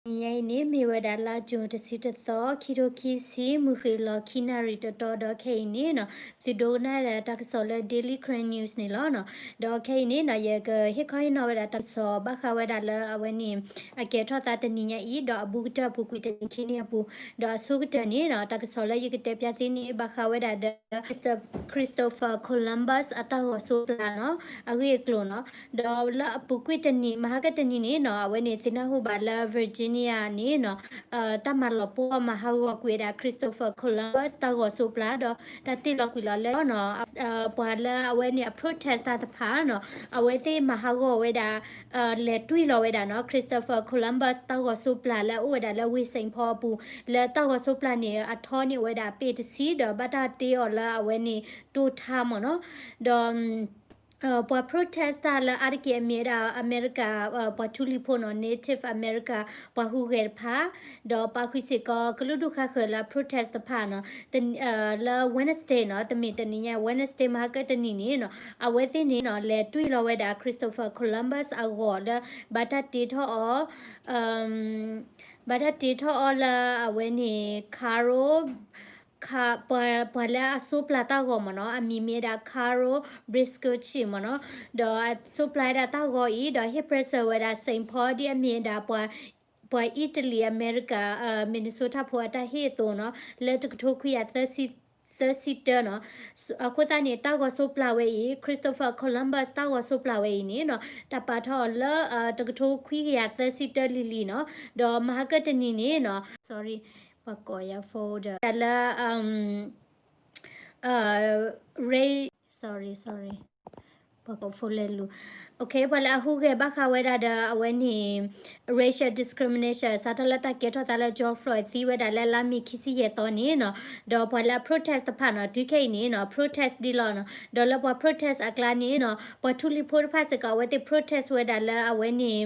တနံၤညါအံၤန့ၣ် မ့ၢ်ဝဲဒၣ်လါ June တဆံတသီ ခံထိခံဆံ မုၢ်ဃ့ၢ်လီၤခံနၣ်ရံၣ်တတီၤ ဒီးခဲအံၤန့ၣ်နီၤ သုဒိကနၣ်ဒၣ်တၢ်ကစီၣ်လၢ Daily Karen News န့ၣ်လီၤနီၤ. ဒီးခဲအံၤန့ၣ်နီၤ ယကဟ့ၣ်ခီဟ့ၣ်နီၤဝဲဒၣ်တၢ်ကစီၣ်ဘၣ်ဃးဝဲဒၣ်လၢအဝဲန့ၣ် အကဲထီၣ်သးတနံၤညါအံၤ ဒီးအဘူးကတၢၢ်အပူၤကွံာ်တနံၤခံနံၣ်အပူၤ ဒီးအဆိကတၢၢ်န့ၣ်နီၤ တၢ်ကစီၣ်လၢယကတဲပျၢ်သုန့ၣ် ဘၣ်ဃးဝဲဒၣ်ဒီး Christopher Columbus အတၢ်ဂီၤစိးပျၢ်နီၤ အဂ့ၢ်အကျိၤနီၤ. ဒီးလၢအပူၤကွံာ်တနံၤ မဟါကတနံၤန့ၣ်နီၤ အဝဲန့ၣ်သ့ၣ်နၢ်ဟူဘၣ်လၢ Virginia န့ၣ်နီၤ တၢ်မၤလီၤပှီၢ်မၤဟးဂီၤကွံာ်ဝဲဒၣ် Christopher Columbus တၢ်ဂီၤစိးပျၢ် ဒီးတၢ်တ့ၢ်လီၤကွံာ်လီၤလၢနီၤ ပှၤလၢအဝဲန့ၣ်အ protest တၢ်တဖၣ်နီၤ အဝဲသ့ၣ်မၤဟးဂီၤဝဲဒၣ် လဲၤတွံၢ်လီၤဝဲဒၣ်နီၤ Christopher Columbus တၢ်ဂီၤစိးပျၢ်လၢအအိၣ်ဝဲဒၣ်လၢဝ့ၢ် Saint Paul အပူၤ လၢတၢ်ဂီၤစိးပျၢ်န့ၣ် အထီန့ၢ်ဝဲဒၣ်ပဲတဆံ ဒီးဘၣ်တၢ်တ့အီၤလၢအဝဲန့ၣ်တိၢ်ထါမ့ၢ်နီၤ ဒီး ပှၤ protest တၢ်လၢအါတက့ၢ်အမ့ၢ်ဝဲဒၣ်အမဲရကၤ ပှၤထူလံၤဖိနီၤ Native America ပှၤဟူးဂဲၤတဖၣ် ဒီးပာ်ဃုာ်စ့ၢ်ကီးကလုာ်ဒူၣ်ဃါဃၢၤလၢ protest တဖၣ်နီၤ လၢ Wednesday နီၤ တမ့ၢ်တနံၤညါ Wednesday မဟါကတနံၤန့ၣ်နီၤ အဝဲသ့ၣ်န့ၣ်နီၤ လဲၤတွံၢ်လီၤဝဲဒၣ် Christopher Columbus အဂီၤလၢ ဘၣ်တၢ်တ့ထီၣ်အီၤ ဘၣ်တၢ်တ့ထီၣ်အီၤလၢအဝဲန့ၣ် Carol ပှၤလၢအစိးပျၢ်တၢ်ဂီၤမ့ၢ်နီၤ အမံၤမ့ၢ်ဝဲဒၣ် Carol Braskovich မ့ၢ်နီၤ ဒီးအစိးပျၢ်ဝဲဒၣ်တၢ်ဂီၤအံၤ ဒီးဟ့ၣ် present ဝဲဒၣ် Saint Paul ဒ်အမ့ၢ်ဝဲဒၣ် ပှၤ Italy America Minnesota ဖိအတၢ်ဟ့ၣ်အသိးနီၤ လၢတကထိခွံကယၤသၢဆံတၢနီၤ အဃိသတးန့ၣ် တၢ်ဂီၤစိးပျၢ်ဝဲအံၤ Christopher Columbus တၢ်ဂီၤစိးပျၢ်ဝဲအံၤန့ၣ်နီၤ တၢ်ပာ်ထီၣ်အီၤလၢ တကထိခွံကယၤသၢဆံတၢလံၤလံၤနီၤ ဒီးမဟါကတနံၤန့ၣ်နီၤ sorry ပှၤကိးယၤ folder တၢ်လၢ race sorry sorry ပှၤကိး folder လူၤ ပှၤလၢအဟူးဂဲၤဘၣ်ဃးဝဲဒၣ်ဒီးအဝဲန့ၣ် racial discrimination စးထီၣ်လၢတၢ်ကဲထီၣ်သးလၢ George Floyd သံဝဲဒၣ်လၢလါမ့ၤခံဆံယဲၢ်သီန့ၣ်နီၤ ဒီးပှၤလၢအ protest တဖၣ်နီၤ တုၤခဲအံၤန့ၣ်နီၤ protest ဒ်လီၤနီၤ ဒီးလၢပှၤ protest အကျါန့ၣ်နီၤ ပှၤထူလံၤဖိတဖၣ်စ့ၢ်ကီး အဝဲသ့ၣ် protest ဝဲဒၣ်လၢအဝဲန့ၣ်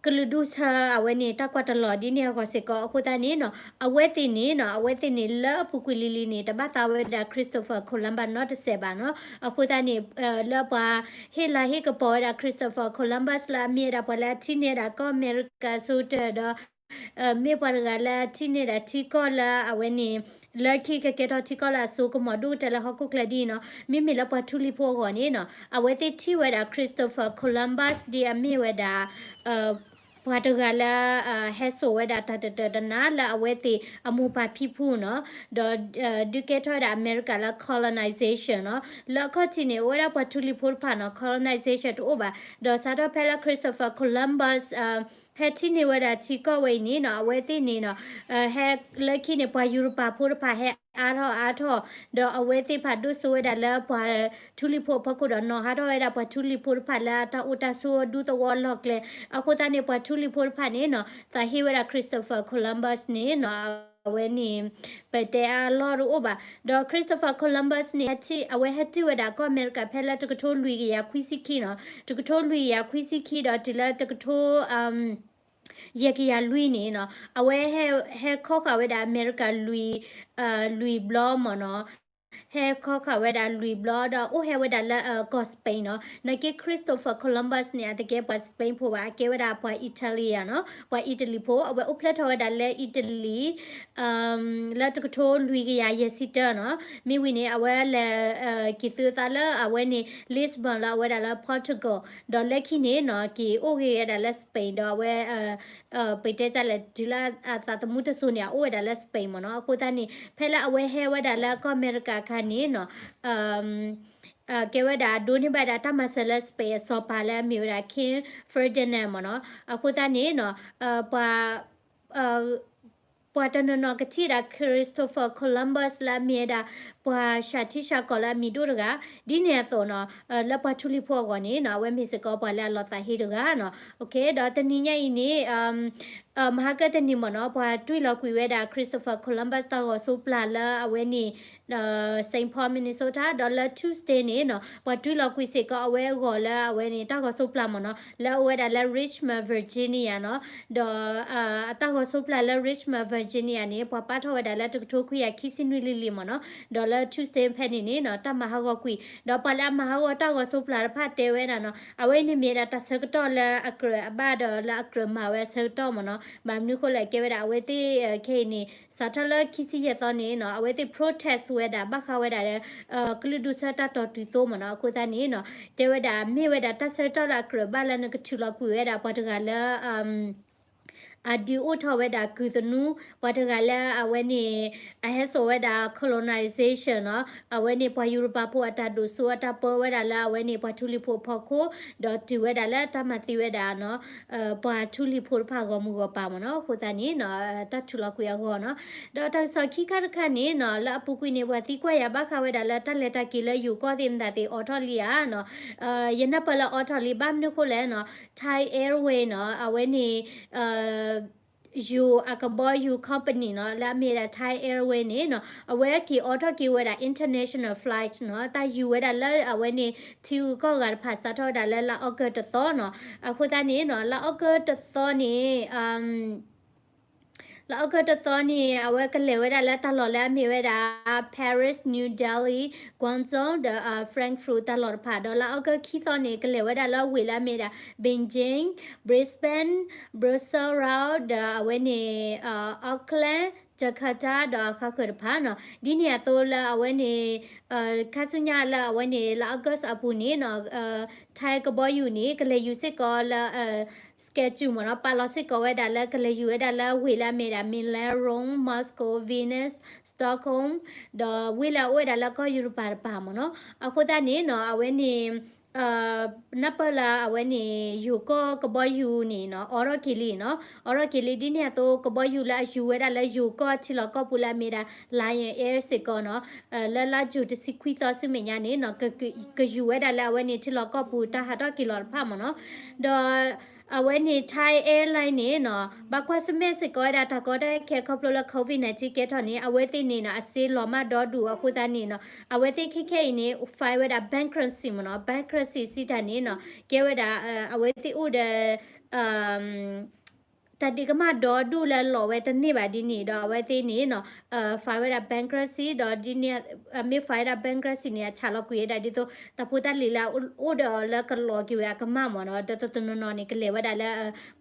ကလုာ်ဒူၣ်ဆၢအဝဲန့ၣ် တၢ်ကွၢ်တလီၤဒ်န့ၣ်အဂီၢ်စ့ၢ်ကီး အဃိသတးန့ၣ်နီၤ အဝဲသ့ၣ်န့ၣ်နီၤ အဝဲသ့ၣ်န့ၣ် လၢအပူၤကွံာ်လံၤလံၤန့ၣ် တဘၣ်သးဝဲဒၣ် Christopher Columbus နီတစဲးဘၣ်နီၤ အဃိသတးန့ၣ် လၢပှၤဟ့ၣ်လၤဟ့ၣ်ကပီၤဝဲဒၣ် Christopher Columbus လၢအမ့ၢ်ဝဲဒၣ်ပှၤလၢအထံၣ်န့ၢ်ဝဲဒၣ်ကီၢ်အမဲရကၤစိၤတၢ်ဒီး မ့ၢ်ပှၤတဂၤလၢအထံၣ်န့ၢ်ဒၣ်ထံကီၢ်လၢအဝဲန့ၣ် လၢခံကကဲထီၣ်ထံကီၢ်လၢအစိကမီၤဒိၣ်ကတၢၢ်လၢဟီၣ်ခိၣ်ချၢဒ်အံၤနီၤ မ့မ့ၢ်လၢပှၤထူလံၤဖိအဂီၢ်န့ၣ်နီၤ အဝဲသ့ၣ်ထံၣ်ဝဲဒၣ် Christopher Columbus ဒ်အမ့ၢ်ဝဲဒၣ် ပှၤတဂၤလၢ ဟဲစိာ်ဝဲဒၣ်တၢ်တတၢာ်တနါလၢအဝဲသ့ၣ်အမိၢ်ပၢ်ဖံဖုနီၤ ဒီး ဒုးကဲထီၣ်ဝဲဒၣ်အမဲရကၤလၢ colonization နီၤ လၢအခီၣ်ထံးန့ၣ် အိၣ်ဝဲဒၣ်ပှၤထူလံၤဖိတဖၣ်နီၤ colonization တအိၣ်ဘၣ် ဒီးစးထီၣ်ဖဲလၢ Christopher Columbus ဟဲထံၣ်န့ၢ်ဝဲဒၣ်ထံကီၢ်ဝဲအံၤန့ၣ်နီၤ အဝဲသ့ၣ်န့ၣ်နီၤ ဟဲလၢခံန့ၣ် ပှၤယူရပၤဖိတဖၣ်ဟဲအါထီၣ်အါထီၣ် ဒီးအဝဲသ့ၣ်တဖၣ်ဒိၣ်စိဝဲဒၣ်လၢပှၤထူလံၤဖိအဖီခိၣ်ဒီးနီၤဟးထီၣ်ဝဲဒၣ်ပှၤထူလံၤဖိတဖၣ်လၢအတၢ်အိၣ်တၢ်ဆိးဒူသဝီလီၢ်ကျဲ အဃိသတးန့ၣ် ပှၤထူလံၤဖိတဖၣ်န့ၣ်နီၤ သးဟ့ဝဲဒၣ် Christopher Columbus န့ၣ်နီၤ အဝဲန့ၣ် ပတဲအါအလီၢ်တအိၣ်ဘၣ် ဒီး Christopher Columbus န့ၣ် အဝဲဟဲတုၤဝဲဒၣ်ကီၢ်အမဲရကၤဖဲလၢတကထိလွံၢ်ကယၤခွံဆံခံနီၤ တကထိလွံၢ်ကယၤခွံဆံခံဒီး တုၤလၢတကထိ ယဲၢ်ကယၤလွံၢ်န့ၣ်နီၤ အဝဲဟဲခီဃာ်ဝဲဒၣ်အမဲရကၤလွံၢ် လွံၢ်ဘျီမ့ၢ်နီၤ ဟဲခီဃာ်ဝဲဒၣ်လွံၢ်ဘျီ ဒီးအိၣ်ဟဲဝဲဒၣ်လၢကီၢ် Spain နီၤ နာ်က့ Christopher Columbus န့ၣ် အတကဲပှၤ Spain ဖိဘၣ် အကဲဝဲဒၣ်ပှၤ Italy နီၤ ပှၤအံၣ်တလံၤဖိ အဝဲအိၣ်ဖျဲၣ်ထီၣ်ဝဲဒၣ်လၢအံၣ်တလံၤ လၢတကထိလွံၢ်ကယၤယဲၢ်ဆံတၢနီၤ မ့ၢ်ဝံၤန့ၣ် အဝဲလဲၤ က့ၤသုးသးလၢအဝဲန့ၣ် Lisbon လၢအဝဲဒၣ်လၢ Portugal ဒီးလၢခံန့ၣ်နီၤ က့ၤအိၣ်ဂ့ၤဝဲဒၣ်လၢ Spain ဒီးအဝဲ ပတဲတၢ်လဲၣ် တုၤလၢအသးသမူတစိၤန့ၣ် အအိၣ်ဝဲဒၣ်လၢ Spain မ့ၢ်နီၤ အဃိသတးန့ၣ် ဖဲလၢအဝဲဟဲဝဲဒၣ်လၢကီၢ်အမဲရကၤအခါန့ၣ်နီၤ ကဲဝဲဒၣ်ဒိးန့ၢ်ဘၣ်ဒၣ်တၢ်မၤစၢၤလၢ Spain အစီၤပၤလၢအမ့ၢ်ဝဲဒၣ် King Ferdinand မ့ၢ်နီၤ အဃိသတးန့ၣ်နီၤ ပှၤ ပှၤတနီၤနီၤကထံၣ်ဒၣ် Christopher Columbus လၢအမ့ၢ်ဝဲဒၣ် ပှၤဆှၢထံဆှၢကီၢ်လၢအမံၤဒိၣ်တဂၤ ဒ်န့ၣ်အသိးနီၤ လၢပှၤထူလံၤဖိအဂီၢ်န့ၣ်နီၤ အဝဲမ့ၢ်စ့ၢ်ကီးပှၤလၢအလီၤသးဟ့တဂၤနီၤ ဒီးတနံၤညါအံၤန့ၣ် မဟါကတနံၤမ့ၢ်နီၤ ပှၤတွံၢ်လီၤကွံာ်ဝဲဒၣ် Christopher Columbus တၢ်ဂီၤစိးပျၢ်လၢအဝဲန့ၣ် Saint Paul Minnesota ဒီးလၢ Tuesday န့ၣ်နီၤ ပှၤတွံၢ်လီၤကွံာ်စ့ၢ်ကီးအဝဲအဂီၤလၢအဝဲန့ၣ် တၢ်ဂီၤစိးပျၢ်မ့ၢ်နီၤ လၢအဝဲဒၣ်လၢ Richmond Virginia နီၤ ဒီး အတၢ်ဂီၤစိးပျၢ်လၢ Richmond Virginia န့ၣ် ပှၤပာ်ထီၣ်ဝဲဒၣ်လၢတကထိခွံကယၤခံဆံနွံလံၤလံၤမ့ၢ်နီၤ ဒီးလၢ Tuesday ဖဲန့ၣ်န့ၣ်နီၤ တၢ်မၤဟးဂီၤကွံာ် ဒီးပှၤလၢအမၤဟးဂီၤတၢ်ဂီၤစိးပျၢ်တဖၣ်တဲဝဲဒၣ်နီၤ အဝဲအံၤန့ၣ်မ့ၢ်ဒၣ်တၢ်ဆၢကတီၢ်လၢအကြၢးအဘၣ်ဒီးလၢအကြၢးမၤဝဲအဆၢကတီၢ်မ့ၢ်နီၤ ဘၣ်မနုၤဃိလဲၣ်ကဲဝဲဒၣ်အဝဲသ့ၣ် ခဲအံၤန့ၣ် စးထီၣ်လၢခံဆံယဲၢ်သီန့ၣ်နီၤ အဝဲသ့ၣ် protest ဝဲဒၣ် ဘၣ်ဃးဝဲဒၣ်ဒီး ကလုာ်ဒူၣ်ဆၢတၢ်တီၢ်တုၤသိမ့ၢ်နီၤ အဃိသတးန့ၣ်နီၤ တဲဝဲဒၣ်မ့ၢ်ဝဲဒၣ်တၢ်ဆၢကတီၢ်လၢအကြၢးဘၣ်လၢနကထုးလီၤကွံာ်ဝဲဒၣ်ပှၤတဂၤလၢ အဒုးအိၣ်ထီၣ်ဝဲဒၣ်ကုၢ်သနူ ပှၤတဂၤလၢအဝဲန့ၣ် အဟဲစိာ်ဝဲဒၣ် colonization နီၤ အဝဲန့ၣ်ပှၤယူၤရပၤဖိအတၢ်ဒိၣ်စိ အတၢ်ပၢဝဲဒၣ်လၢအဝဲန့ၣ်ပှၤထူလံၤဖိအဖီခိၣ် ဒီးတုၤဝဲဒၣ်လၢတၢ်မၤသံဝဲဒၣ်နီၤ ပှၤထူလံၤဖိတဖၣ်ဂီၢ်မုၢ်ဂီၢ်ပၤမ့ၢ်နီၤ အဃိသတးန့ၣ်နီၤ တၢ်ထုးလီၤကွံာ်အဂီၢ်နီၤ ဒီးတၢ်ကစီၣ်ခံခါတခါန့ၣ်နီၤ လၢအပူၤကွံာ်န့ၣ် ပှၤသံကွၢ်ယၤဘၣ်ဃးဝဲဒၣ်လၢတၢ်လဲၤတၢ်က့ၤလၢယိၤကီၢ်သ့ၣ်မတၤသ့ၣ်အိးထီၣ်လံဧါနီၤ ယနၢ်ပၢၢ်လၢအိးထီၣ်လံ ဘၣ်မနုၤဃိလဲၣ်နီၤ Thai Airway နီၤ အဝဲန့ၣ် ယိၤအကဘီယူၤ company နီၤ လၢအမ့ၢ်ဒၣ် Thai Airway န့ၣ်နီၤ အဝဲက့ၤအိးထီၣ်က့ၤဝဲဒၣ် international flight နီၤ တၢ်ယူၤဝဲဒၣ်လၢအဝဲန့ၣ် ထံဂုၤကီၢ်ဂၤတဖၣ် စးထီၣ်ဝဲဒၣ်လၢလါအီကူးတသီနီၤ အဃိသတးန့ၣ်နီၤ လါအီကူးတသီန့ၣ် လါအီကူးတသီန့ၣ် အဝဲကလဲၤဝဲဒၣ်လၢတၢ်လီၢ်လၢအမ့ၢ်ဝဲဒၣ် Paris, New Delhi, Guangzhou ဒီး Frankfurt တၢ်လီၢ်တဖၣ် ဒီးလါအီကူးခံသီန့ၣ် ကလဲၤဝဲဒၣ်လၢဝ့ၢ်လၢအမ့ၢ်ဝဲဒၣ် Beijing, Brisbane, Brussels ဒီးအဝဲန့ၣ် Auckland, Jakarta ဒီးအဃါဃၢၤတဖၣ်နီၤ ဒ်န့ၣ်အသိးလၢအဝဲန့ၣ် ခါဆူညါလၢအဝဲန့ၣ် လါအီကူးအပူၤန့ၣ်နီၤ Thai ကဘီယူၤန့ၣ် ကလဲၤယူၤစ့ၢ်ကီးလၢ schedule မ့ၢ်နီၤ ပာ်လီၤစ့ၢ်ကီးဝဲဒၣ်လၢကလဲၤယူၤဝဲဒၣ်လၢဝ့ၢ်လၢအမ့ၢ်ဒၣ် Milan, Rome, Moscow, Venice, Stockholm ဒီးဝ့ၢ်လၢအအိၣ်ဝဲဒၣ်လၢကီၢ်ယူရပၤတပၤမ့ၢ်နီၤ အဃိသတးန့ၣ်နီၤ အဝဲန့ၣ် နၢ်ပၢၢ်လၢအဝဲန့ၣ် ယိၤကီၢ်ကဘီယူၤန့ၣ်နီၤ အိးထီၣ်က့ၤလံနီၤ အိးထီၣ်က့ၤလံ ဒ်န့ၣ်အသိး ကဘီယူၤလၢအယူၤဝဲဒၣ်လၢယိၤကီၢ်ထံလီၢ်ကီၢ်ပူၤလၢအမ့ၢ်ဒၣ် Lion Air စ့ၢ်ကီးနီၤ လၢလါယူၤတဆံခွံသီဆူမဲာ်ညါန့ၣ်နီၤ ကယူၤဝဲဒၣ်လၢအဝဲန့ၣ်ထံလီၢ်ကီၢ်ပူၤတၢ်ဟးထီၣ်က့ၤလီၤတဖၣ်မ့ၢ်နီၤ ဒီး အဝဲန့ၣ် Thai Airline န့ၣ်နီၤ ဘၣ်ကွၢ်ဆၢၣ်မဲာ်စ့ၢ်ကီးဝဲဒၣ်တၢ်ကီတၢ်ခဲခီဖျိလၢ COVID nineteen ကဲထီၣ်န့ၣ် အဝဲသ့ၣ်န့ၣ်နီၤ အစ့လီၤမၢ်ဒီဒူၣ်အဃိသတးန့ၣ်နီၤ အဝဲသ့ၣ်ခဲခဲအံၤန့ၣ် file ဝဲဒၣ် bankruptcy မ့ၢ်နီၤ bankruptcy စံးတၢ်န့ၣ်နီၤ ကဲဝဲဒၣ် အဝဲသ့ၣ်အိၣ်ဒီး တၢ်ဒ့ကမၣ်ဒီဒူၣ်လၢလီၤဝဲတန့ၢ်ဘၣ်ဒ်န့ၣ်ဒီး အဝဲသ့ၣ်န့ၣ်နီၤ file ဝဲဒၣ် bankruptcy ဒီးဒ်န့ၣ် မ့ၢ် file ဝဲဒၣ် bankruptcy န့ၣ် အဆးလီၤကွံာ်ဝဲဒၣ်ဒ်သိး တၢ်ဖိတၢ်လံၤလၢအအိၣ်ဒီးအီၤလၢကလီၤက့ၤဝဲအကမၣ်မ့ၢ်နီၤ ဒီးတနီၤနီၤန့ၣ် ကလဲၤဝဲဒၣ်လၢ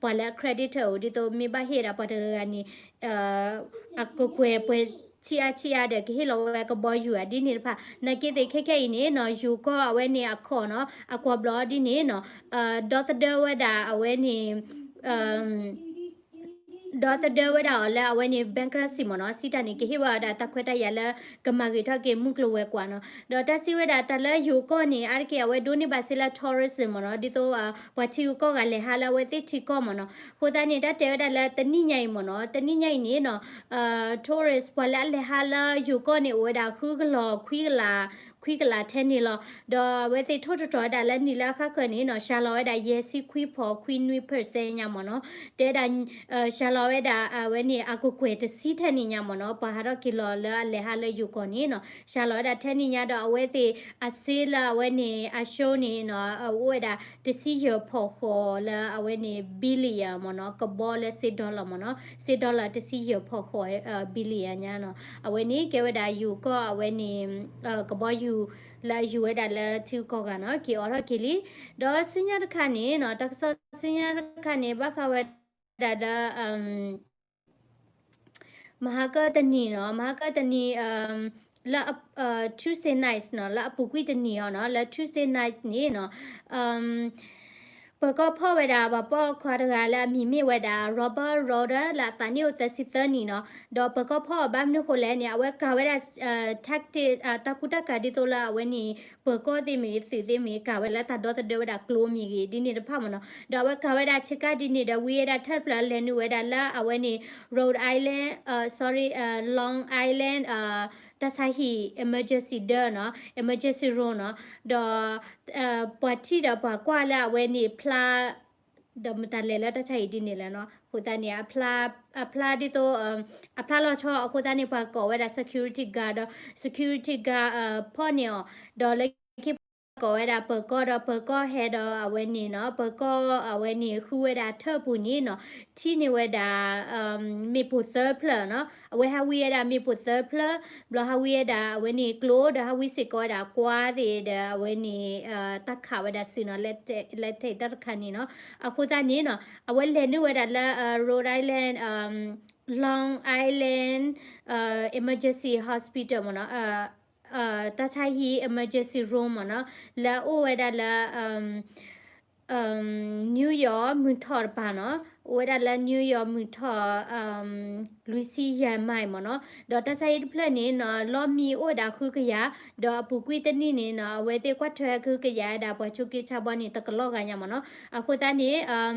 ပှၤလၢအ creditor အိၣ် ဒ်သိးမ့ၢ်ဘၣ်ဟ့ၣ်ဒၣ်ပှၤတဂၤဂၤန့ၣ် အကကွဲၢ်ပှဲၤဆံးအါဆံးအါဒီး ကဟ့ၣ်လီၤဝဲကဘီယူၤဧါ ဒ်န့ၣ်တဖၣ် နာ်က့သ့ၣ်ခဲခဲအံၤန့ၣ်နီၤ ယိၤကီၢ်အဝဲန့ၣ်အခီၣ်နီၤ အကွၢ်ဘျီဒ်န့ၣ်နီၤ ဒီသဒၢဝဲဒၣ်အဝဲန့ၣ် ဒီသဒၢဝဲဒၣ်အီၤလၢအဝဲန့ၣ် bankruptcy မ့ၢ်နီၤ စံးတၢ်န့ၣ် ကဟ့ၣ်ဝဲဒၣ်တၢ်ခွဲးတၢ်ယာ်လၢ ကမၤဂ့ၤထီၣ်က့ၤမုၢ်ကျိၤဝဲၤကွာ်နီၤ ဒီးတၢ်စံးဝဲဒၣ်တၢ်လၢယိၤကီၢ်န့ၣ် အါတက့ၢ်အဝဲဒိးန့ၢ်ဘၣ်စ့လၢ tourism မ့ၢ်နီၤ ဒ်သိး ပှၤထံဂုၤကီၢ်ဂၤလဲၤဟးလၢအဝဲသ့ၣ်ထံကီၢ်မ့ၢ်နီၤ အဃိသတးန့ၣ် တၢ်တဲဝဲဒၣ်လၢတနံၣ်ညါအံၤမ့ၢ်နီၤ တနံၣ်ညါအံၤန့ၣ်နီၤ tourist ပှၤလၢအလဲၤဟးလၢယိၤကီၢ်န့ၣ် အိၣ်ဝဲဒၣ်ဃုကလီၤ ခွံကလး ခွံကလးထဲန့ၣ်လီၤ ဒီးအဝဲသ့ၣ်ထိၣ်သတြီၤဝဲဒၣ်လၢနံၣ်လၢအဃါဃၢၤန့ၣ်နီၤ စှၤလီၤဝဲဒၣ်ယဲၢ်ဆံခွံဖီခွံနွံ percent ညါမ့ၢ်နီၤ တဲဒၣ် စှၤလီၤဝဲဒၣ်အဝဲန့ၣ် အကကွဲၢ်တဆံထဲန့ၣ်ညါမ့ၢ်နီၤ ပှၤဟးထီၣ်က့ၤလီၤလၢအလဲၤဟးလၢယိၤကီၢ်န့ၣ်နီၤ စှၤလီၤဝဲဒၣ်ထဲန့ၣ်ညါဒီးအဝဲသ့ၣ်အစ့လၢအဝဲန့ၣ် အ show န့ၣ်နီၤ အိၣ်ဝဲဒၣ်တဆံယဲၢ်ဖီဃိးလၢအဝဲန့ၣ် billion မ့ၢ်နီၤ ကဘီလၢစ့ dollar မ့ၢ်နီၤ စ့ dollar တဆံယဲၢ်ဖီဃိး billion ညါနီၤ အဝဲန့ၣ်ကဲဝဲဒၣ်ယိၤကီၢ်အဝဲန့ၣ် ကဘီယူၤလၢအယူၤဝဲဒၣ်လၢထံဂုၤကီၢ်ဂၤနီၤ က့ၤအိးထီၣ်က့ၤလံ ဒီးဆူညါတခါန့ၣ်နီၤ တၢ်ကစီၣ်ဆူညါတခါန့ၣ် ဘၣ်ဃးဝဲဒၣ်ဒီး မဟါကတနံၤနီၤ မဟါကတနံၤ လၢ Tuesday night နီၤ လၢအပူၤကွံာ်တနံၤအီၤနီၤ လၢ Tuesday night န့ၣ်နီၤ ပၢၤကီၢ်ဖီၣ်ဝဲဒၣ် ပှၤပိာ်ခွါတဂၤလၢအမံၤမ့ၢ်ဝဲဒၣ် Robert Rhodes လၢအသးနံၣ်အိၣ်သၢဆံသၢနံၣ်နီၤ ဒီးပၢၤကီၢ်ဖီၣ်အီၤဘၣ်မနုၤဃိလဲၣ်န့ၣ် အဝဲကၤဝဲဒၣ် tactic တၢ်ကူတၢ်ကၤဒ်သိးလၢအဝဲန့ၣ် ပၢၤကီၢ်သ့ၣ်မ့ၢ်ဂ့ၤ သုးသ့ၣ်မ့ၢ်ဂ့ၤ ကၤဝဲလၢတၢ်ဒီသဒၢဝဲဒၣ်ကျိမ့ၢ်ဂ့ၤ ဒ်န့ၣ်တဖၣ်မ့ၢ်နီၤ ဒီးအဝဲကၤဝဲဒၣ်ဆ့ကၤဒ်န့ၣ်ဒီး ဝံၤဝဲဒၣ်ထၢၣ်ဖျၢၣ်လဲၤနုာ်ဝဲဒၣ်လၢအဝဲန့ၣ် Rhode Island sorry Long Island တၢ်ဆါဟံၣ် emergency ဒၢနီၤ emergency room နီၤ ဒီး ပှၤထံၣ်ဒီးပှၤကွၢ်လၢအဝဲန့ၣ် ဖျါ ဒီးမတၤလဲၤလၢတၢ်ဆါဟံၣ်ဒ်န့ၣ်လဲၣ်နီၤ. အဃိသတးန့ၣ် အဖျါ အဖျါဒ်သိး အဖျါလီၤဆီ အဃိသတးန့ၣ် ပှၤကိးဝဲဒၣ် security guard ဒီး security guard ဖီၣ်န့ၢ်အီၤ, ဒီးလၢခံပှၤကိးဝဲဒၣ်ပၢၤကီၢ် ဒီးပၢၤကီၢ်ဟဲဒီးအဝဲန့ၣ်နီၤ, ပၢၤကီၢ်အဝဲန့ၣ်ဃုဝဲဒၣ်ထၢၣ်ပူၤန့ၣ်နီၤ, ထံၣ်န့ၢ်ဝဲဒၣ် မ့ၣ်ပိၢ်သၢဖျၢၣ်နီၤ. အဝဲဟးဝံဝဲဒၣ်မ့ၣ်ပိၢ်သၢဖျၢၣ်, ဘျီဟးဝံဝဲဒၣ်အဝဲန့ၣ်ကျိ ဒီးဟးဝံစ့ၢ်ကီးဝဲဒၣ်ကွါသ့ၣ်ဒီးအဝဲန့ၣ် တၢ်ခးဝဲဒၣ်စုနီၤ, လၢ လၢထဲတၢ်တခါန့ၣ်နီၤ. အဃိသတးန့ၣ်နီၤ အဝဲလဲၤနုာ်ဝဲဒၣ်လၢ Rhode Island Long Island Emergency Hospital မ့ၢ်နီၤ, တၢ်ဆါဟံၣ် emergency room မ့ၢ်နီၤ, လၢအအိၣ်ဝဲဒၣ်လၢ New York မုၢ်ထီၣ်တပၤနီၤ, အိၣ်ဝဲဒၣ်လၢ New York မုၢ်ထီၣ် လွံၢ်ဆံယဲၢ်မံးမ့ၢ်နီၤ. ဒီးတၢ်ဆါဟံၣ်တဖျၢၣ်န့ၣ်နီၤ လီၢ်မံအိၣ်ဝဲဒၣ်ဃုကယၤ, ဒီးအပူၤကွံာ်တနံၣ်န့ၣ်နီၤ အဝဲသ့ၣ်ကွၢ်ထွဲဃုကယၤဝဲဒၣ်ပှၤဆိးက့ဆါဘီန့ၣ် တကလီၤဂၤညါမ့ၢ်နီၤ. အဃိသတးန့ၣ်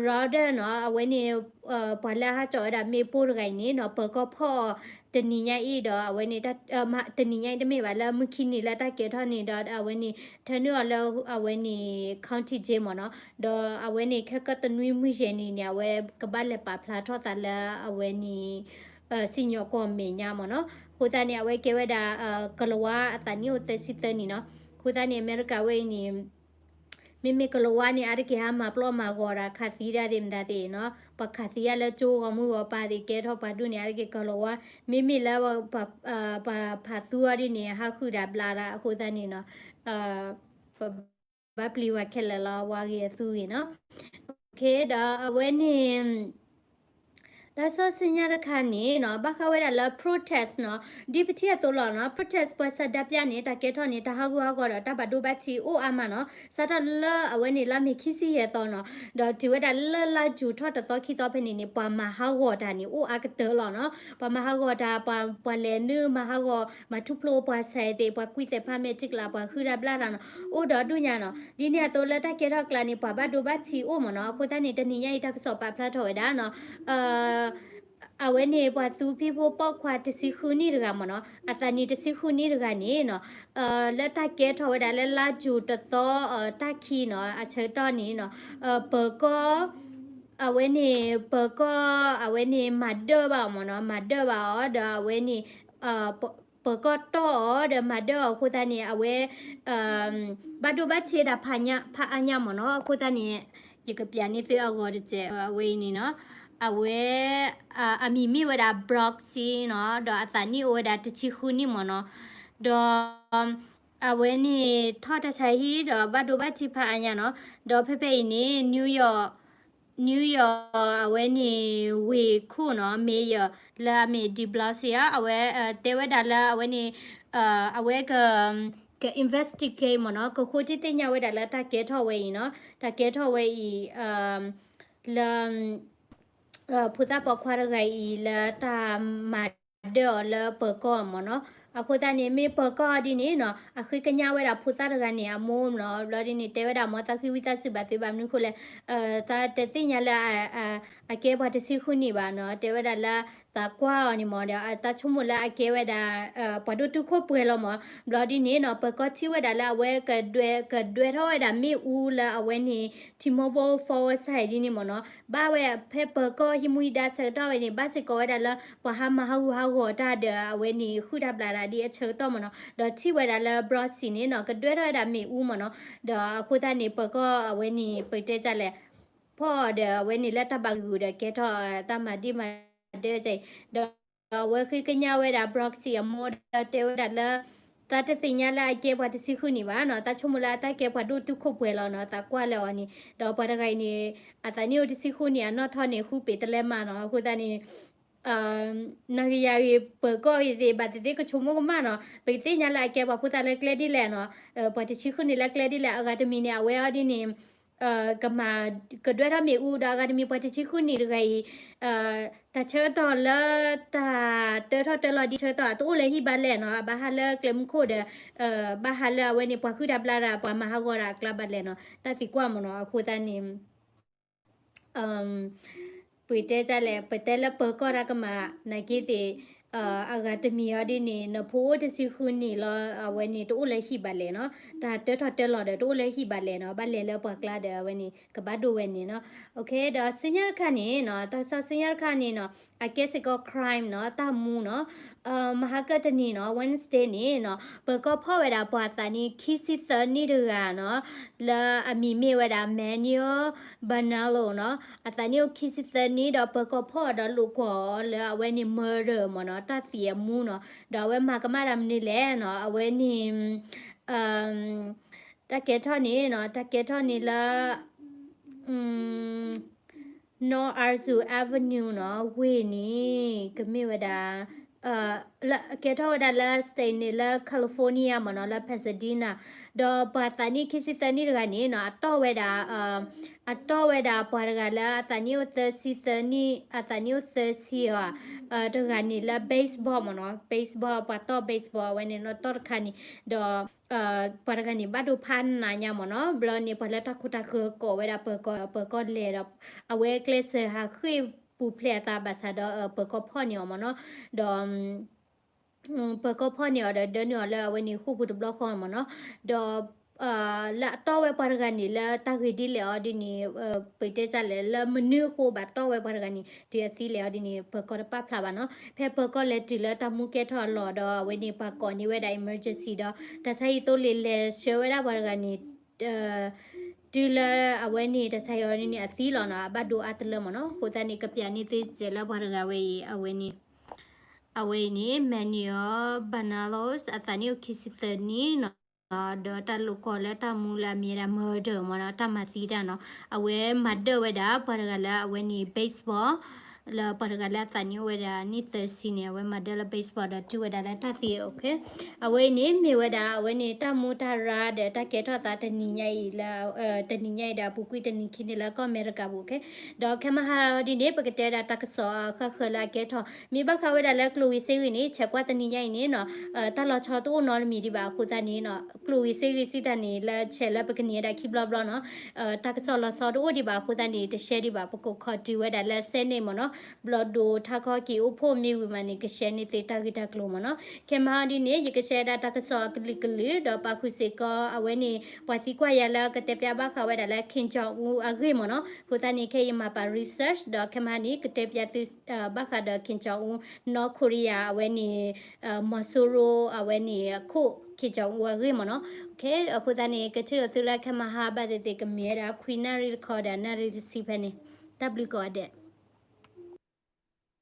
Rhode နီၤ အဝဲန့ၣ် ပှၤလၢဟးကၠီၤဝဲဒၣ်မ့ၣ်ပိၢ်တဂၤအံၤန့ၣ်နီၤ ပၢၤကီၢ်ဖီၣ်အီၤတနံၤညါအံၤဒီးအဝဲန့ၣ် တနံၤညါအံၤတမ့ၢ်ဘၣ် လၢမုၢ်ခံနံၤလၢတၢ်ကဲထီၣ်န့ၣ်ဒီး အဝဲန့ၣ် ထၢနုာ်အီၤလၢအဝဲန့ၣ် county jail မ့ၢ်နီၤ. ဒီးအဝဲန့ၣ် ခဲကတနွံမုၢ်ယဲၢ်နံၤန့ၣ် အဝဲကဘၣ်လဲၤပာ်ဖျါထီၣ်သးလၢအဝဲန့ၣ် စံၣ်ညီၣ်ကွီၢ်မဲာ်ညါမ့ၢ်နီၤ. အဃိသတးန့ၣ် အဝဲကဲဝဲဒၣ် ကလၤဝါအသးနံၣ်အိၣ်သၢဆံသၢနံၣ်နီၤ. အဃိသတးန့ၣ် အမဲရကၤဝဲအံၤန့ၣ် မ့မ့ၢ်ကလၤဝါန့ၣ် အါတက့ၢ်ဟးမၤပျီမၤဂီၤတၢ် ခးသံတၢ်သ့ၣ်မတၤသ့ၣ်နီၤ, ပှၤခးသံတၢ်လၢကၠိဂီၤမုၢ်ဂီၤပၤသ့ၣ် ကဲထီၣ်ပှၤဒိၣ်န့ၣ် အါတက့ၢ်ကလၤဝါ, မ့မ့ၢ်လၢ ပှၤဖးသူအီၤဒ်န့ၣ် ဟးဃုာ်ဒၣ်ဘျါတၢ် အဃိသတးန့ၣ်နီၤ ပဘၣ်ပျံၤဝဲခဲလၢာ်လီၤ ဝါဂ့ၤအသူဂ့ၤနီၤ. ဒီးအဝဲန့ၣ် တၢ်စီဆှံညါတခါန့ၣ်နီၤ ဘၣ်ဃးဝဲဒၣ်လၢ protest နီၤ, ဒ်ပထံၣ်အသိးလီၤနီၤ protest ပှၤဆန္ဒပြန့ၣ် တၢ်ကဲထီၣ်န့ၣ် တၢ်ဟးဂူာ်ဟးဂီၤဒီးတၢ်ဘၣ်ဒိဘၣ်ထံးအိၣ်အါမးနီၤ, စးထီၣ်လၢအဝဲန့ၣ်လါမ့ၤခံဆံယဲၢ်သီနီၤ, ဒီးတုၤဝဲဒၣ်လၢလါယူၤထီၣ်တသီခံသီဖဲန့ၣ်န့ၣ် ပှၤမၤဟးဂီၤတၢ်န့ၣ် အိၣ်အါကတၢၢ်လီၤနီၤ, ပှၤမၤဟးဂီၤတၢ် ပှၤ ပှၤလဲၤနုာ်မၤဟးဂီၤ မၤထူၣ်ဖျိပှၤဆဲးသ့ၣ် ပှၤကွံာ်သဲးဖးမဲာ်ထံကလၤ ပှၤဃုတၢ်ဘျါတၢ်နီၤ အိၣ်ဒီးဒိၣ်ညါနီၤ, ဒ်န့ၣ်အသိးလၢတၢ်ကဲထီၣ်ကျါန့ၣ် ပှၤဘၣ်ဒိဘၣ်ထံးအိၣ်မ့ၢ်နီၤ, အဃိသတးန့ၣ် တနံၤညါအံၤတၢ်ကစီၣ်ပာ်ဖျါထီၣ်ဝဲဒၣ်နီၤ အဝဲန့ၣ် ပှၤသူဖံဖိပိာ်ခွါတဆံဃုနံၣ်တဂၤမ့ၢ်နီၤ, အသးနံၣ်တဆံဃုနံၣ်တဂၤန့ၣ်နီၤ, လၢတၢ်ကဲထီၣ်ဝဲဒၣ်လၢလါယူၤတသီ တၢ်ခံနီၤ အဆၢကတီၢ်န့ၣ်နီၤ, ပၢၤကီၢ် အဝဲန့ၣ် ပၢၤကီၢ် အဝဲန့ၣ် မၤဒၢၣ်ဘၣ်အီၤမ့ၢ်နီၤ, မၤဒၢၣ်ဘၣ်အီၤ ဒီးအဝဲန့ၣ် ပၢၤကီၢ်တီၢ်အီၤ ဒီးမၤဒၢၣ်အီၤအဃိသတးန့ၣ် အဝဲ ဘၣ်ဒိဘၣ်ထံးဒၣ်ဖးအါညါမ့ၢ်နီၤ, အဃိသတးန့ၣ် ယကပျးန့ၢ်သုအဂီၤတစဲး အဝဲအံၤန့ၣ်နီၤ, အဝဲ အမံၤမ့ၢ်ဝဲဒၣ် Broxy နီၤ, ဒီးအသးနံၣ်အိၣ်ဝဲဒၣ်တဆံဃုနံၣ်မ့ၢ်နီၤ, ဒီး အဝဲန့ၣ်ထီၣ်တၢ်ဆါဟံၣ်ဒီးဘၣ်ဒိဘၣ်ထံးဖးအါညါနီၤ, ဒီးဖဲဖဲအံၤန့ၣ် New York New York အဝဲန့ၣ် ဝ့ၢ်ခိၣ်နီၤ mayor လၢအမ့ၢ် de Blasio အဝဲ တဲဝဲဒၣ်လၢအဝဲန့ၣ် အဝဲက က investigate မ့ၢ်နီၤ ကဃိထံသ့ၣ်ညါဝဲဒၣ်လၢတၢ်ကဲထီၣ်ဝဲအံၤနီၤ တၢ်ကဲထီၣ်ဝဲအံၤ လၢ ဖိသၣ်ပိာ်ခွါတဂၤအံၤလၢတၢ်မၤဒၢၣ်အီၤလၢပၢၤကီၢ်မ့ၢ်နီၤ, အဃိသတးန့ၣ် မ့ၢ်ပၢၤကီၢ်ဒ်န့ၣ်နီၤ အဃ့ကညးဝဲဒၣ်ဖိသၣ်တဂၤန့ၣ် အမိၢ်နီၤ, ဘျီဒ်န့ၣ် တဲဝဲဒၣ်မ်သးဃံဝံသးစူၤဘၣ်သု ဘၣ်မနုၤဃိလဲၣ် သးတသ့ၣ်ညါလၢ အကဲပှၤတဆံဃုနံၣ်ဘၣ်နီၤ, တဲဝဲဒၣ်လၢ သးကွၢ်အီၤန့ၣ်မ့ၢ်ဒီး တၢ်ဆိကမိၣ်လၢအကဲဝဲဒၣ် ပှၤဒိၣ်တုာ်ခိၣ်ပှဲၤလီၤမ့ၢ်, ဘျီဒ်န့ၣ်နီၤ ပၢၤကီၢ်ထံၣ်ဝဲဒၣ်လၢအဝဲ ကဒွဲထီၣ်ဝဲဒၣ်မ့ၣ်အူလၢအဝဲန့ၣ် T-Mobile phone စဲဒ်န့ၣ်မ့ၢ်နီၤ, ဘၣ်ဝဲဖဲပၢၤကီၢ်ဟံးမူဟံးဒါဆၢကတီၢ်ဝဲန့ၣ် ဘၣ်စ့ၢ်ကီးဝဲဒၣ်လၢ ပှၤဟးမၤဟးဂူာ်ဟးဂီၤတၢ်ဒီး အဝဲန့ၣ်ဃုတၢ်ဘျးတၢ်ဒ်အဆၢကတီၢ်မ့ၢ်နီၤ, ဒီးထံၣ်ဝဲဒၣ်လၢ Broxy န့ၣ်နီၤ ကဒွဲထီၣ်ဝဲဒၣ်မ့ၣ်အူမ့ၢ်နီၤ, ဒီးအဃိသတးန့ၣ် ပၢၤကီၢ်အဝဲန့ၣ် ပတဲတၢ်လဲၣ် ဖီၣ်အီၤဒီးအဝဲန့ၣ်လၢတၢ်ဘၣ်ဂုာ်ဒီးကဲထီၣ်တၢ်မၤဒ့မၤဒၢကဲအံၤ, ဒီးအဝဲဃ့ကညးဝဲဒၣ် Broxy အမိၢ်ဒီးတဲဝဲဒၣ်လၢ သးတသ့ၣ်ညါလၢအကဲပှၤတဆံဃုနံၣ်ဘၣ်နီၤ, သးဆိကမိၣ်လၢအတၢ်ကဲပှၤဒိၣ်တုာ်ခိၣ်ပှဲၤလီၤနီၤ, သးကွၢ်လၢအီၤန့ၣ်, ဒီးပှၤတဂၤအံၤန့ၣ် အသးနံၣ်အိၣ်တဆံဃုနံၣ် အနီၣ်ထီၣ်န့ၣ် ဃုပ့ၤတလဲမးနီၤ, အဃိသတးန့ၣ် နၤဂ့ၤယၤဂ့ၤ ပၢၤကီၢ်ဂ့ၤသ့ၣ် ဘၣ်သ့ၣ်သ့ၣ်ကဆိကမိၣ်ကမၣ်နီၤ, ပကသ့ၣ်ညါလၢအကဲပှၤဖိသၣ်လၢကျဲဒ်လဲၣ်နီၤ, ပှၤတဆံဃုနံၣ်လၢကျဲဒ်လဲၣ် အဂၤတမံၤန့ၣ် အဝဲအီၤဒ်န့ၣ် ကမၤ ကဒွဲထီၣ်မ့ၣ်အူဒီး အဂၤတမံၤပှၤတဆံဃုနံၣ်တဂၤအံၤ တၢ်ဆၢကတီၢ်လၢတၢ်တၢထီၣ်တၢလီၤဒ်ဆၢကတီၢ် အတအိၣ်လၢဟံၣ်ဘၣ်လဲၣ်နီၤ, အဘၣ်ဟးလၢကျဲမုၢ်ခိၣ်ဒီး ဘၣ်ဟးလၢအဝဲန့ၣ် ပှၤဃုတၢ်ဘျါတၢ် ပှၤမၤဟးဂီၤတၢ်အကျါဘၣ်လဲၣ်နီၤ, တၢ်သံကွၢ်မ့ၢ်နီၤ, အဃိသတးန့ၣ် ပတဲတၢ်လဲၣ် ပတဲလၢပၢၤကီၢ်တၢ်ကမၣ် နာ်က့သ့ၣ် အဂၤတမံၤအီၤဒ်န့ၣ် နဖိအိၣ်တဆံဃုနံၣ်လီၤ အဝဲန့ၣ်တအိၣ်လၢဟံၣ်ဘၣ်လဲၣ်နီၤ, တၢ်တၢထီၣ်တၢလီၤဒီးတအိၣ်လၢဟံၣ်ဘၣ်လဲၣ်နီၤ, ဘၣ်လဲၤလၢပှၤကျါဒီးအဝဲန့ၣ် ကဘၣ်ဒိဝဲန့ၣ်နီၤ. ဒီးဆူညါတခါန့ၣ်နီၤ, တၢ်ကစီၣ်ဆူညါတခါန့ၣ်နီၤ, အကဲစ့ၢ်ကီး crime နီၤ, တၢ်မူနီၤ, မဟါကတနံၤနီၤ, Wednesday န့ၣ်နီၤ, ပၢၤကီၢ်ဖီၣ်ဝဲဒၣ်ပှၤသးနံၣ်ခံဆံသၢနံၣ်တဂၤနီၤ, လၢအမံၤမ့ၢ်ဝဲဒၣ် Manuel Bonello နီၤ, အသးနံၣ်အိၣ်ခံဆံသၢနံၣ် ဒီးပၢၤကီၢ်ဖီၣ်အီၤဒီးလိာ်ကွီၢ်အီၤလၢအဝဲန့ၣ် murder မ့ၢ်နီၤ, တၢ်သံအမူနီၤ, ဒီးအဝဲမၤကမၣ်တၢ်မနုၤလဲၣ်နီၤ, အဝဲန့ၣ် တၢ်ကဲထီၣ်န့ၣ်နီၤ, တၢ်ကဲထီၣ်န့ၣ်လၢ North Arkansas Avenue နီၤ, ဝ့ၢ်န့ၣ် ကမ့ၢ်ဝဲဒၣ် ကဲထီၣ်ဝဲဒၣ်လၢ state န့ၣ်လၢ California မ့ၢ်နီၤ, လၢ Pasadena, ဒီးပှၤသးနံၣ်ခံဆံသၢနံၣ်တဂၤန့ၣ်နီၤ, အတီၢ်ဝဲဒၣ် အတီၢ်ဝဲဒၣ်ပှၤတဂၤလၢအသးနံၣ်အိၣ်သၢဆံသၢနံၣ်, အသးနံၣ်အိၣ်သၢဆံအီၤ တဂၤန့ၣ်လၢ baseball မ့ၢ်နီၤ, baseball ပှၤတီၢ် baseball အဝဲန့ၣ်နီၤ, တီၢ်တခါန့ၣ်, ဒီး ပှၤတဂၤန့ၣ် ဘၣ်ဒိဖးနးညါမ့ၢ်နီၤ, ဘျီန့ၣ် ပှၤလၢတၢ်ခိတၢ်ဃၢၤကိးဝဲဒၣ်ပၢၤကီၢ်, ပၢၤကီၢ်လဲၤဒီး အဝဲကျဲးစၢးဟးဃ့ၢ်ပူၤဖျဲးအသးဘၣ်ဆၣ်ဒီး ပၢၤကီၢ်ဖီၣ်န့ၢ်အီၤမ့ၢ်နီၤ, ဒီး ပၢၤကီၢ်ဖီၣ်န့ၢ်အီၤဒီးဒၢန့ၢ်အီၤလၢအဝဲန့ၣ်ဃိာ်ပူၤတဘျီဃီမ့ၢ်နီၤ, ဒီး လၢအတီၢ်ဝဲပှၤတဂၤန့ၣ် လၢတၢ်ဂ့ၢ်ဒ်လဲၣ်အီၤဒ်န့ၣ်, ပတဲတၢ်လဲၣ် လၢမနုၤအဃိဘၣ်တီၢ်ဝဲပှၤတဂၤန့ၣ် တုၤအသံလဲၣ်အီၤဒ်န့ၣ် ပၢၤကီၢ်တပာ်ဖျါဘၣ်နီၤ. ဖဲပၢၤကီၢ်လဲၤတုၤလၢတၢ်မူကဲထီၣ်အလီၢ်ဒီး အဝဲန့ၣ်ပှၤကိးန့ၢ်ဝဲဒၣ် emergency ဒီး တၢ်ဆါဟံၣ်သိလ့ၣ်လဲၤဆှၢဝဲဒၣ်ပှၤတဂၤန့ၣ် တုၤလၢအဝဲန့ၣ် တၢ်ဆါဟံၣ်အီၤဒ်န့ၣ် အသံလီၤနီၤ, အဘၣ်ဒိအါတလၢမ့ၢ်နီၤ. အဃိသတးန့ၣ် ကပျးန့ၢ်သုစဲးလၢပှၤတဂၤဝဲအံၤ အဝဲန့ၣ် အဝဲအံၤန့ၣ် Manuel Bonello အသးနံၣ်အိၣ်ခံဆံသၢနံၣ်နီၤ, ဒီးတၢ်လိာ်ကွီၢ်လၢတၢ်မူလၢအမံၤဝဲဒၣ် murder မ့ၢ်နီၤ, တၢ်မၤသံတၢ်နီၤ. အဝဲမၤဒၢၣ်ဝဲဒၣ်ပှၤတဂၤလၢအဝဲန့ၣ် baseball လၢပှၤတဂၤလၢအသးနံၣ်အိၣ်ဝဲဒၣ်နံၣ်သၢဆံန့ၣ် အဝဲမၤဒၢၣ်လၢ baseball ဒီးတုၤဝဲဒၣ်လၢတၢ်သံ အဝဲအံၤန့ၣ် မ့ၢ်ဝဲဒၣ်အဝဲန့ၣ် တၢ်မူတၢ်ရၢဒီးတၢ်ကဲထီၣ်သးတနံၤညါအံၤလၢ တနံၤညါအံၤဒီးအပူၤကွံာ်တနံၤခံန့ၣ်လၢကီၢ်အမဲရကၤ okay. ဒီးခဲမဟါဒ်န့ၣ် ပကတဲဒၣ်တၢ်ကစီၣ်အဃၣ်ဃၢၤလၢအကဲထီၣ် မ့ၢ်ဘၣ်ဃးဝဲဒၣ်လၢကျိၣ်ဝံၤစ့ဂံၢ်န့ၣ် ဆဲးကွၢ်တနံၤညါအံၤန့ၣ်နီၤ, တၢ်လီၤဆီတအိၣ်နီတမံၤဒံးဘၣ်အဃိသတးန့ၣ်နီၤ, ကျိၣ်ဝံၤစ့ဂံၢ်စံးတၢ်န့ၣ် လၢဆဲးလၢပကနံၤဝဲဒၣ်ခံဘျီဘျီနီၤ, တၢ်ကစီၣ်လီၤဆီတအိၣ်ဒံးဘၣ်အဃိသတးန့ၣ် တရှဲဒံးဘၣ် ပကခိးတုၤဝဲဒၣ်လၢ Senate မ့ၢ်နီၤ, ဘျီဒိးထါခီက့ၤအိၣ်ဖှိၣ်မ့ၢ်ဝံၤမးန့ၣ် ကရှဲန့ၢ်သုတၢ်ဂ့ၢ်တၢ်ကျိၤမ့ၢ်နီၤ. ခဲမဟါဒ်န့ၣ် ယကရှဲဒၣ်တၢ်ကစီၣ်အကလုာ်ကလုာ် ဒီးပာ်ဃုာ်စ့ၢ်ကီး အဝဲန့ၣ် ပှၤသံကွၢ်ယၤလၢကတဲပျးဘၣ်ဃးဝဲဒၣ်လၢ Kim Jong Un အဂ့ၢ်မ့ၢ်နီၤ. အဃိသတးန့ၣ် ခဲအံၤမၤပာ် research ဒီးခဲမဟါန့ၣ် ကတဲပျးသု ဘၣ်ဃးဒီး Kim Jong Un, North Korea အဝဲန့ၣ် မီၤစိရိၤ အဝဲန့ၣ်အခိၣ် Kim Jong Un အဂ့ၢ်မ့ၢ်နီၤ. အဃိသတးန့ၣ် ကထံၣ်လိာ်သုလၢခဲမဟါဘၣ်သ့ၣ်သ့ၣ် ကမ့ၢ်ဝဲဒၣ်ခွံနၣ်ရံၣ်တခီဒီးနၣ်ရံၣ်တဆံဖဲန့ၣ်, တၢ်ဘျုးကိးဂၤဒဲး.